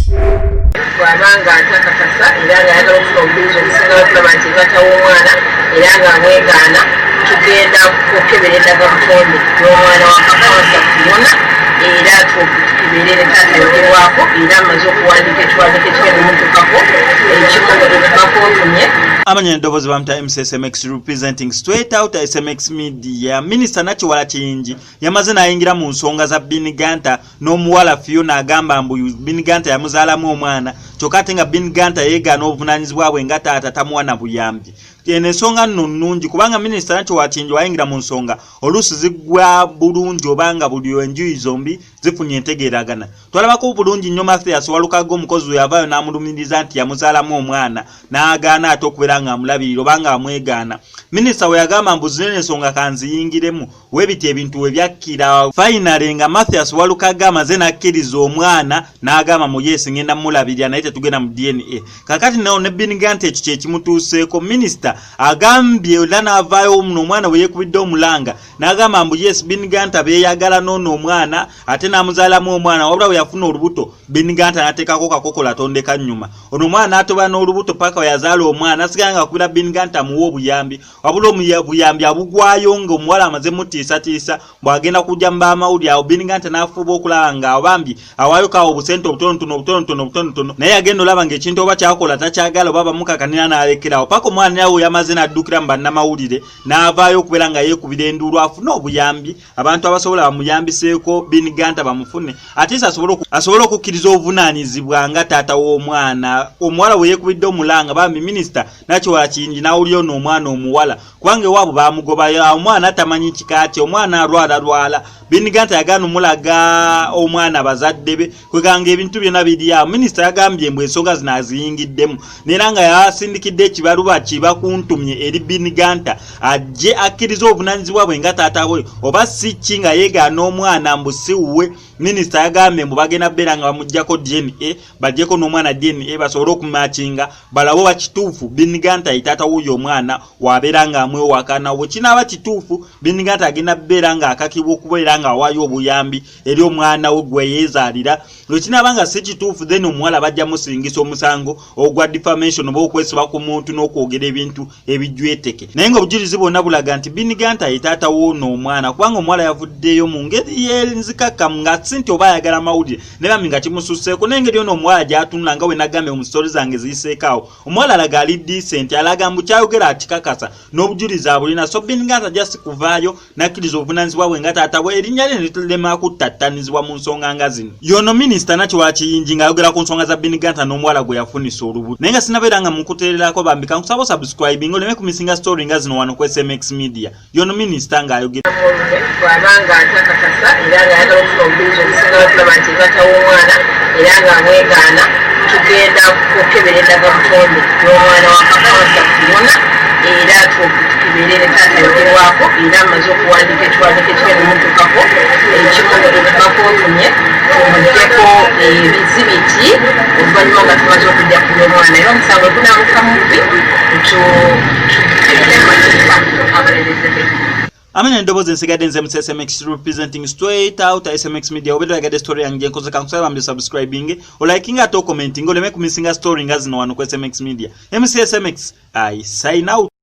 Bw'aba nga atakakasa era ng'ayagala okufuna obujulizi obusingawo okulaba nti taata w'omwana era ng'amwegaana, tugenda kukebera endagabutonde y'omwana wa Kakwanza Fiona era tukebere ne taata ayogerwako, era amaze okuwandiika ekiwandiiko ekigenda omutuukako ekibakuntumye. Amanya n'eddoboozi bamuta MCSMX, representing straight out SMX Media. Minisita Nakiwala Kiyingi yamaze n'ayingira mu nsonga za Beenie Gunter n'omuwala Fiona. Agamba mbu Beenie Gunter yamuzaalamu omwana, kyokka ate nga Beenie Gunter yeegaana obuvunaanyizibwa bwe nga taata, tamuwa na buyambi. Eno ensonga nno nnungi, kubanga minisita Nakiwala Kiyingi wayingira mu nsonga, oluusi ziggwa bulungi oba nga buli enjuyi zombi zifunye entegeeragana. Twalabako bulungi nnyo Mathias Walukaga, omukozi we yavaayo n'amulumiriza nti yamuzaalamu omwana, n'agaana ate okubeera ng'amulabirira oba ng'amwegaana. Minisita we yagamba mbu zinene ensonga kanziyingiremu, webiti ebintu we byakkira. Finally nga Mathias Walukaga amaze n'akkiriza omwana, n'agamba mu yes, ngenda mulabirira, naye tetugenda mu DNA. Kakati nawo ne Beenie Gunter ekyo kyekimutuuseeko. Minisita agambye era n'avaayo muno omwana bwe yeekubidde omulanga, n'agamba mbu yes, Beenie Gunter beeyagala n'ono omwana, ate n'amuzaalamu omwana, wabula bwe yafuna olubuto, Beenie Gunter n'ateekako kakokola tondeka nnyuma. Ono omwana n'atoba n'olubuto paka we yazaala omwana, asigala nga akubira Beenie Gunter amuwa obuyambi, wabula obuyambi abugwayo ng'omuwala amaze mutiisatiisa bw'agenda kujja mu bamawulire. Awo Beenie Gunter n'afuuba okulaba nga abambi awaayo kawo obusente obutonotono, obutonotono, obutonotono, naye agenda olaba ng'ekintu oba kyakola takyagala oba bamukakanira, n'alekerawo paka omwana nawe yamaze n'addukira mu bannamawulire, n'avaayo okubeera nga yeekubira enduulu afune obuyambi, abantu abasobola bamuyambiseeko, Beenie Gunter bamufune, ate asobole okukkiriza obuvunaanyizibwa nga taata w'omwana. Omuwala bwe yeekubidde omulanga bambi minisita Nakiwala Kiyingi n'awulira ono omwana omuwala, kubanga ewaabwe bamugobayo, omwana tamanyi kika kye, omwana alwala lwala. Beenie Gunter yagaana omulaga omwana bazadde be, kweganga ebintu byonna biri awo. Minisita yagambye mbu ensonga zino aziyingiddemu, neera nga yasindikidde ekibaluba kibakuntumye eri Beenie Gunter ajje akkirize obuvunaanyizibwa bwe nga taata bwe, oba si ki nga yeegaana omwana mbu si wuwe. Minisita yagambye mbu bagenda beera nga bamuggyako DNA, baggyeko n'omwana DNA, basobole okumakinga balabe oba kituufu Beenie Gunter ye taata wuuyo omwana wabeera ng'amwewakana. Bwe kinaaba kituufu, Beenie Gunter agenda beera ng'akakibwa okubeera ng'awaayo obuyambi eri omwana we gwe yeezaalira. Lwe kinaaba nga si kituufu, then omuwala bajja musingisa omusango ogwa defamation oba okwesiba ku muntu n'okwogera ebintu ebijweteke, naye nga obujulizi bwonna bulaga nti Beenie Gunter ye taata w'ono omwana, kubanga omuwala yavuddeyo mu ngeri y'enzikakkamu, nga si nti oba ayagala mawulire, naye bambi nga kimususseeko n'engeri ono omuwala gy'atunula. Nga we nagambye mu story zange ziyiseeko awo, omuwala alaga ali decent, alaga mbu kyayogera akikakasa n'obujulizi abulina. So Beenie Gunter just kuvaayo n'akkiriza obuvunaanyizibwa bwe nga taata bwe, erinnya lye ne kuttattanizibwa mu nsonga nga zino. Yono minisita Nakiwala Kiyingi ng'ayogera ku nsonga za Beenie Gunter n'omuwala gwe yafunisa olubuto. Naye nga sinabeera nga mukuteererako, bambi kankusaba osubscribing oleme kumisinga story nga zino wano ku SMX Media. Yono minisita ng'ayogera. Bw'aba nga atakakasa era ng'ayagala okufuna obujulizi obusingawo okulaba nti taata w'omwana era ng'amwegaana, tugenda kukebera endagabutonde y'omwana wa Kakwanza Fiona era tukebere ne taata ayogerwako, era amaze okuwandiika ekiwandiiko ekigenda omutuukako ekibakuntumye tumuggyeko ebizibiti oluvannyuma nga tumaze okujja ku by'omwana, era omusango gunaamuka mubi tuteeke mateeka abalerezeke. Amanya endoboozi ensigadde nze mu SMX, representing straight out SMX Media. Obeera oyagadde story yange gyenkoze, kankusaba bambi subscribing, olikinga ate ocommenting, oleme kumisinga story nga zino wano ku SMX Media. MCSMX, I sign out.